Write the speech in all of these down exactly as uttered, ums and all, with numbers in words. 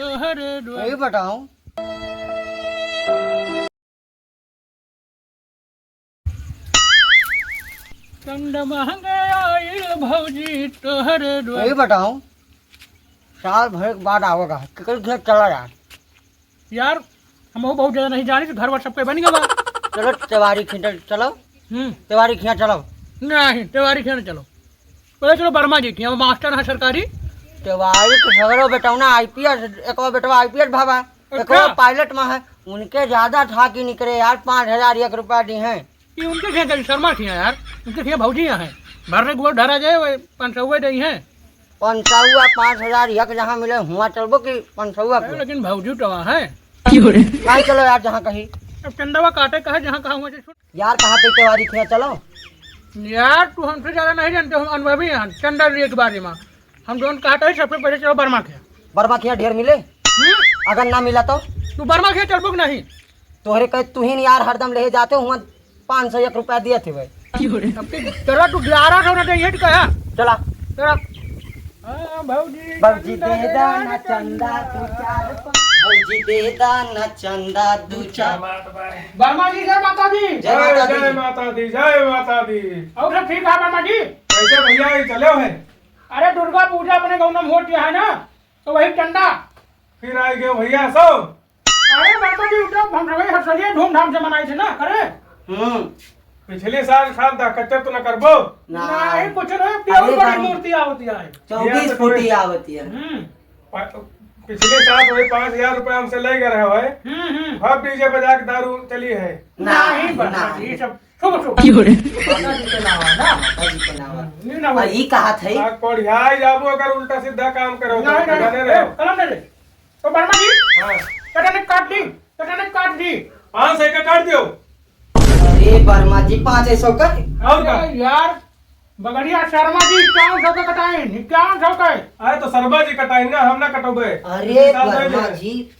तोहरे द्वार। यही बताऊं। चंद महंगे आइल भौजी तोहरे द्वार। यही बताऊं, साल भर के बाद आवेगा, केकर घर चला यार। यार, हमहू बहुत ज्यादा नहीं जानी, तो घर वर सबके बन गवा। चलो, तिवारी खींचल चलो। हम्म। तिवारी खिया चलो। नहीं, तिवारी खिया न चलो। पहले चलो वर्मा जी खिया, वो मास्टर है सरकारी। तिवारी के सगरो बेटौना आईपीएस, एकवा बेटवा आईपीएस भावा, अच्छा। एकवा पायलट में है। उनके ज्यादा था कि निकरे यार, पाँच हजार एक रुपया दी हैं। ये उनके खिया चली, शर्मा खिया यार, उनके खिया भौजी यहाँ है। भरने गोल ढरा जाए, वो पाँच सौ दे हैं। पाँच सौ, पाँच हजार एक जहाँ मिले, हुआ चलबो कि पाँच सौ अरे, को? लेकिन भौजी तो वहाँ है। क्यों रे? भाई चलो यार, जहाँ कही। अब चंदवा काटे कहे, जहाँ कहा, वहाँ से छूट। यार, कहाँ पे तिवारी थे, चलो। यार, तू हमसे ज्यादा नहीं जानते, हम अनुभवी हैं चंदा जी के बारे में। हम जौन कहते हैं, सबसे पहले चलो वर्मा के। वर्मा के यहाँ ढेर मिले? हम्म? अगर ना मिला तो? तू वर्मा के यहाँ चलबो कि नहीं? तोहरे कहे तू ही यार हरदम ले जाते हो, हुआ पाँच सौ एक रुपया दिए थे भाई। अब तो चलो तू ग्यारह सौ ना दे, ये तो कहा। चला। चला। हाँ, भौजी, भौजी दे दा ना चंदा दू चार पा-, भौजी दे दा ना चंदा दू चार। वर्मा जी, जय माता दी। जय माता दी। जय माता दी, जय माता दी। और सब ठीक है वर्मा जी? कैसे भैया, ये चले हो है? अरे दुर्गा पूजा अपने गाँव में होती है ना, तो वही चंदा। फिर आए गए भैया सब। अरे वर्मा जी, उठो, हम सभी हर्षलिए धूमधाम से मनाई थे ना, करे? हम्म। पिछले साल साल दा कच्चा तो न करबो। ना। नहीं, कुछ नहीं, अरे प्योर बड़ी बाबू। मूर्ति आवती है। चौबीस ये तो फुटी कोई आवती है। हम्म। पा-, पिछले साल वही पाँच हजार रुपया हमसे ले गए रहे भाई। हम्म, हम्म। अब डीजे बजा के दारू चली है। ना, नहीं, वर्मा ना। जी, ये सब शुभ, शुभ। क्यों रे? माता जी के नावा ना। माता जी के नावा। नहीं ना आ, भाई। ई कहा था ई? आ, कोढ़ियाई जाबो अगर उल्टा सीधा काम करो तो, नहीं, नहीं, जाने ए, रहो। कलम दे दे। तो वर्मा जी, हाँ। कटने काट दी, कटने काट दी। पाँच सौ का काट दियो। अरे वर्मा जी, पाँच सौ का? और का? अरे यार, बगड़िया शर्मा जी, इक्यावन सौ का कटाइन, इक्यावन सौ का। अरे तो शर्मा जी कटाइन ना, हम ना कटोबे। अरे इतने साल वर्मा पहले। जी,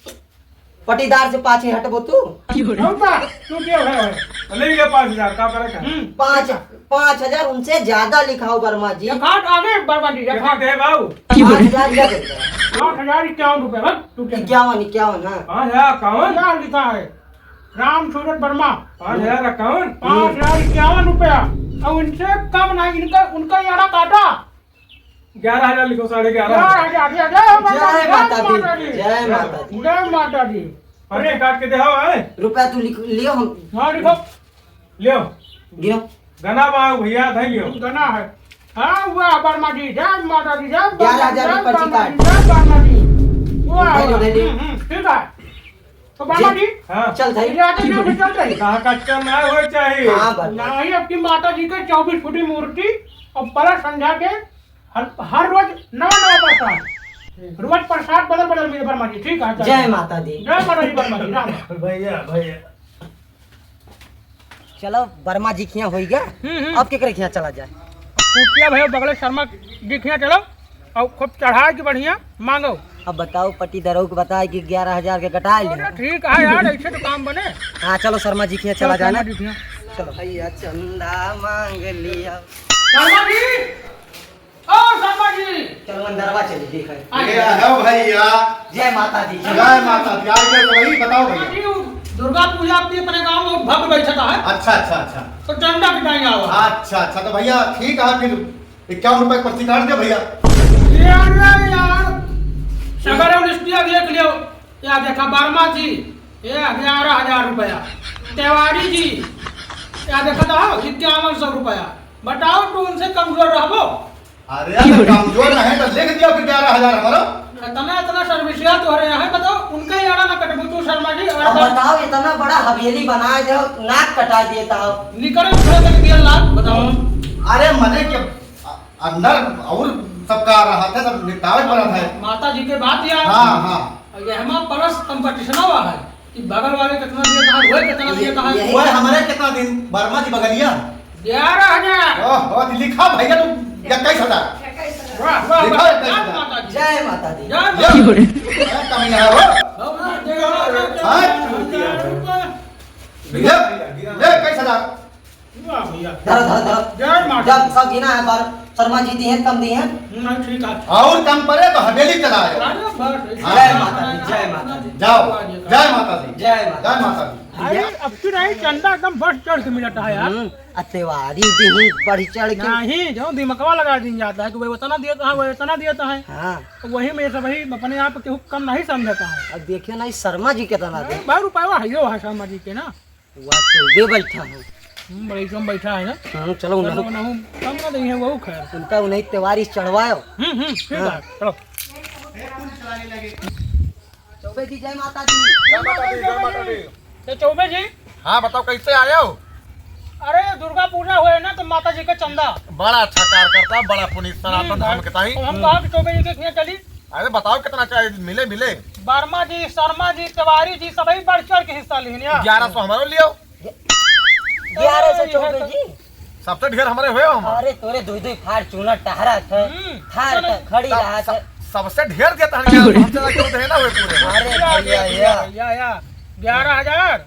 पटीदार से पाछे हटबो तू। और का? तू क्या है? ले ले पाँच हजार, का फर्क है? हम्म। पाँच, पाँच हजार उनसे ज्यादा लिखाओ वर्मा जी। ये काट आगे वर्मा जी, ये ये काट। दे बाबू। पाँच हजार लिख दे। पाँच हजार इक्यावन रुपया, बस, तू क्या? इक्यावन, इक्यावन, हाँ। पाँच हजार इक्यावन? क्या लिखा है? राम सूरत वर्मा। पाँच हजार इक्यावन? पाँच हजार इक्यावन रुपया। और इनसे कम नहीं, इनका, उनका यारा काटा। ग्यारह हजार लिखो, साढ़े ग्यारह हजार। ग्यारह हजार, जय हो माता दी, जय माता दी। जय माता दी। जय माता दी। पर्ची काट के दे, हाँ, आए। रुपया तू लिख लियो, हम हाँ, लिखो। लियो। गिनो। गना बा भैया, धै लियो। गना है। हाँ, वाह, वर्मा जी, जय माता दी, जय वर्मा जी, ग्यारह हजार जय की पर्ची वर्मा काट। जी, जय वर्मा जी। वाह, धै लियो, वाह। धै लियो। हम्म, हम्म, ठीक है। तो वर्मा जी, हाँ। चल, धै। ये आते जो भी चल रही। कहाँ कच्चा ना हो चाहिए। हाँ, वर्मा जी। नहीं, आपकी माता जी के चौबीस फुटी मूर्ति और परस संध्या के हर, हर रोज नवा नवा प्रसाद। रोज प्रसाद बदल बदल मिले वर्मा जी, ठीक है, चल। जय माता दी। जय माता दी वर्मा जी, राम राम। भैया, भैया। चलो, वर्मा जी खिया होई गया। हम्म, हम्म। अब केकरे खिया चला जाए? कुटिया भैया बगले शर्मा जी खिया चलो और खूब चढ़ाए के बढ़िया मांगो। अब बताओ, पट्टीदारों को बताए कि ग्यारह हजार के कटाए ले। अरे ठीक है यार, ऐसे तो काम बने। हाँ, चलो शर्मा जी खिया चला जाए ना। शर्मा जी खिया। चलो। भैया चंदा मांग लिया। शर्मा जी, ओ शर्मा जी! चलो अंदरवा चली, देख है। आ ये गया। है भैया। जय माता दी। जय माता दी। आज के तो वही बताओ भैया। जी, दुर्गा पूजा अपनी अपने गांव में भव्य बैठता है। अच्छा, अच्छा, अच्छा। तो चंदा कटाई आओ। अच्छा, अच्छा, तो भैया ठीक है, फिर इक्यावन रुपए की पर्ची काट दे भैया। ये अरे यार, सगरे list देख लियो। या देखा वर्मा जी, ये ग्यारह हजार रुपया। तिवारी जी, या देखा था इक्यावन सौ रुपया। बताओ, तू उनसे कमजोर रहबो? अरे, अगर कमजोर रहे तो लिख दिया फिर ग्यारह हजार हमारा। इतना, इतना service यार तोहरे यहाँ है, बताओ, उनका ही आड़ा ना कटबू तू शर्मा जी, और अब बस बताओ, इतना बड़ा हवेली बनाए दे, नाक कटा देता हो। निकल थोड़ा तक दिया लाग, बताओ। अरे, मने के अंदर और सबका रहा था, सब निपटावे पड़ा था। माता जी के बात यार। हाँ, हाँ। और ये हमारा परस competition हुआ है कि बगल वाले कितना दिए, कहाँ हुए, कितना दिए, कहाँ यही हुए। हमारे कितना दिन वर्मा जी बगलिया? ग्यारह हजार। ओह, ओह, लिखा भैया तू इक्कीस हजार। वाह, वाह, लिखा वाह। इक्कीस हजार। जय माता दी। जय माता दी। जय माता दी। ये, अरे, कमी है वो। हाँ? हजार रुपये। ये, ये इक्कीस हजार। वाह भैया। धरो, धरो, धरो। जय माता जब सब गिना है बार। शर्मा जी दिए, कम दिए। नहीं, ठीक है। और कम पड़े तो हवेली चला आयो। अरे, बस, ऐसे हाँ। जय माता दी, जय माता दी। जाओ, जय माता दी। जय माता जय माता दी। अरे, अब की नहीं, चंदा एकदम बढ़ चढ़ के मिलता है यार। हम्म, आ तिवारी दिही बढ़ चढ़ के। नहीं, जो दिमकवा लगा दिन जाता है कि वह इतना देता है, वह इतना देता है। हाँ। तो वही में सब वही अपने आप केहू कम नहीं समझता है। अब देखियो ना, ई शर्मा जी कितना दे। भाई, रुपया है, यो है शर्मा जी के ना। वह चौबे बैठा है। हम्म, बड़े एकदम बैठा है ना। हम्म, चलो, चलो, उन्हें ना, हम कम ना देंगे, वो खैर। उनका उन्हें तिवारी चढ़वायो। हम्म, हम्म, ठीक हाँ। है, चलो। चौबे जी, जय माता दी। जय माता दी, जय माता दी। तो चौबे जी। हाँ, बताओ, कैसे आए हो? अरे, दुर्गा पूजा हुए ना, तो माता जी का चंदा। बड़ा अच्छा कार्यकर्ता, बड़ा पुनीत सनातन हम्म, धर्म के ताई। तो हम कहा कि चौबे जी के यहाँ चली। अरे, बताओ, कितना चाहिए? मिले, मिले। वर्मा जी, शर्मा जी, तिवारी जी, सबही बढ़ चढ़ के हिस्सा लिहिन यार। ग्यारह सौ हमारो लियो। ग्यारह सौ चौबे जी। सबसे ढेर हमरे हुए हो हम। अरे, तोरे दुई दुई Fortuner टहरत है, हम्म, थार चलो। का खड़ी सब-, रहत सब-, है। सबसे ढेर देता है, क्या हमसे ना क्यों देना हुए पूरे? अरे या, भैया, या, या। या, या, या। ग्यारह हजार,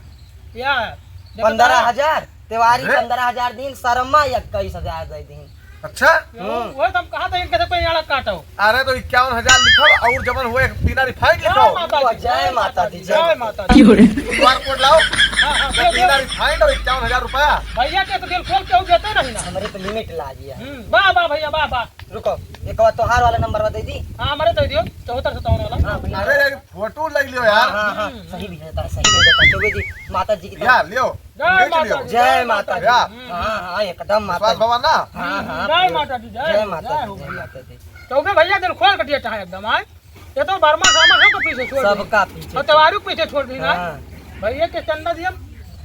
या। देखो पंद्रह हजार, तिवारी अरे। पंद्रह हजार दिन, शर्मा इक्कीस हजार दे दिन। अच्छा? हम्म। वो तो हम कहा था इनके से कोई आड़ा काटो। अरे, तो इक्यावन हजार लिखो और जवन हुए, एक तीना refined लिखो। जय माता दी, जय माता दी, जय माता दी। QR code लाओ। हाँ, हाँ, दो दे, दे। तीना refined और इक्यावन हजार रुपया। भैया के तो दिल खोल के हो देते नहीं ना। हमरे पे limit लागी है। हम्म, वाह, वाह भैया, वाह, वाह। रुको, एक बार तोहार वाला नंबर दे दी। हाँ, हमारे दे दियो, चौहत्तर सत्तावन वाला। हाँ, भैया। अरे, एक फोटो ले लियो यार। हाँ, हाँ, हाँ, हम्म। सही भी रहता है, सही भी रहता है। चौबे जी, माता जी की तरफ। यार, लियो, जय खींच माता लियो। दी, जय जय माता माता दी। दी। या। हम्म, हाँ, हाँ, एकदम माता विश्वास जी। भवन ना? हाँ, हाँ, जय पूरा। माता दी, जय जय हो, माता जय दी, हो जय भैया। माता दी। चौबे भैया दिल खोल के दिया चाहे एकदम, आए। ये तो वर्मा शर्मा सबको पीछे छोड़ दी। सबका पीछे और छोड़। तिवारी को पीछे छोड़ दी ना। हाँ। भैया के चंदा दिया।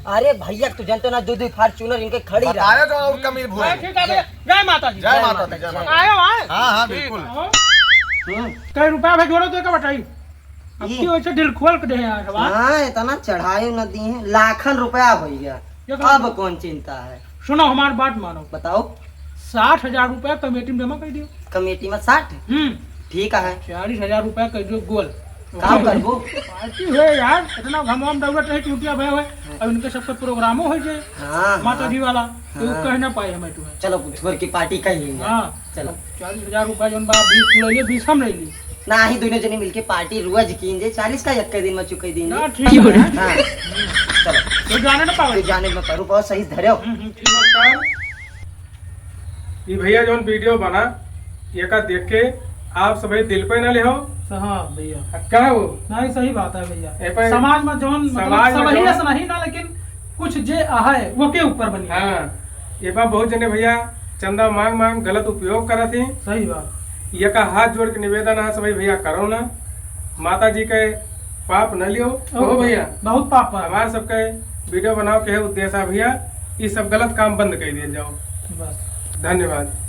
अरे भैया, तू जानते ना, दो दो Fortuner इनके खड़ी रहा। बताए तो और कमी भूल। हाँ, ठीक है भैया। जय माता दी, जय जय माता माता दी, दी, जय जय माता दी। आयो, आए। हाँ, हाँ, ठीक बिल्कुल। है। हम्म। कई रुपया भाई जोड़ो तो एक बताई। अब ई। की वैसे दिल खोल के दे यार, बात। हाँ, इतना चढ़ाई न दी है, लाखन रुपया हो गया। ये तो अब कौन चिंता है? सुनो, हमार बात मानो। बताओ। साठ हजार रुपया कमेटी में जमा कर दियो। कमेटी में साठ? हम्म। ठीक है। चालीस हजार रुपया कर दियो गोल। का करबो? पार्टी है यार, इतना घमवाम दौड़त रहे, चूतिया भय है। अब इनके सबके प्रोग्रामो हो जाए, हाँ, माता हाँ। जी वाला, तो हाँ। कह ना पाए हमें तुम्हें। चलो, छोड़ के पार्टी कर लेंगे। हाँ। चलो। चालीस हजार रुपया जौन बा, बीस तू ले ले, बीस हम ले ली। ना ही, दोनों जने मिलके पार्टी रोज कीन जे, चालीस का एक दिन में चुकाई देंगे। ना, ठीक है। हाँ। चलो। तो जाने ना पावे। तो जाने में पावे, रुपया सही धरे हो। हम्म, हम्म, ठीक है। नमस्कार। ई भैया जौन video बना, एका देख के आप सभी दिल पे ना लेहो। हाँ भैया। आ, का हो? नहीं, सही बात है भैया। ए पे समाज में जौन, मतलब, समाज में सबही जौन ऐसा नहीं ना, लेकिन कुछ जे आहे, वो के ऊपर बनी। हाँ, ये बा बहुत जने भैया चंदा मांग मांग गलत उपयोग करत ही। सही बात। ये का हाथ जोड़ के निवेदन है, सभी भैया करो ना, माता जी के पाप न लियो। ओ, कहो भैया। बहुत पाप है। हमार सबके video बनाओ के उद्देश्य है भैया, ये सब गलत काम बंद कर दिया जाओ। बस। धन्यवाद।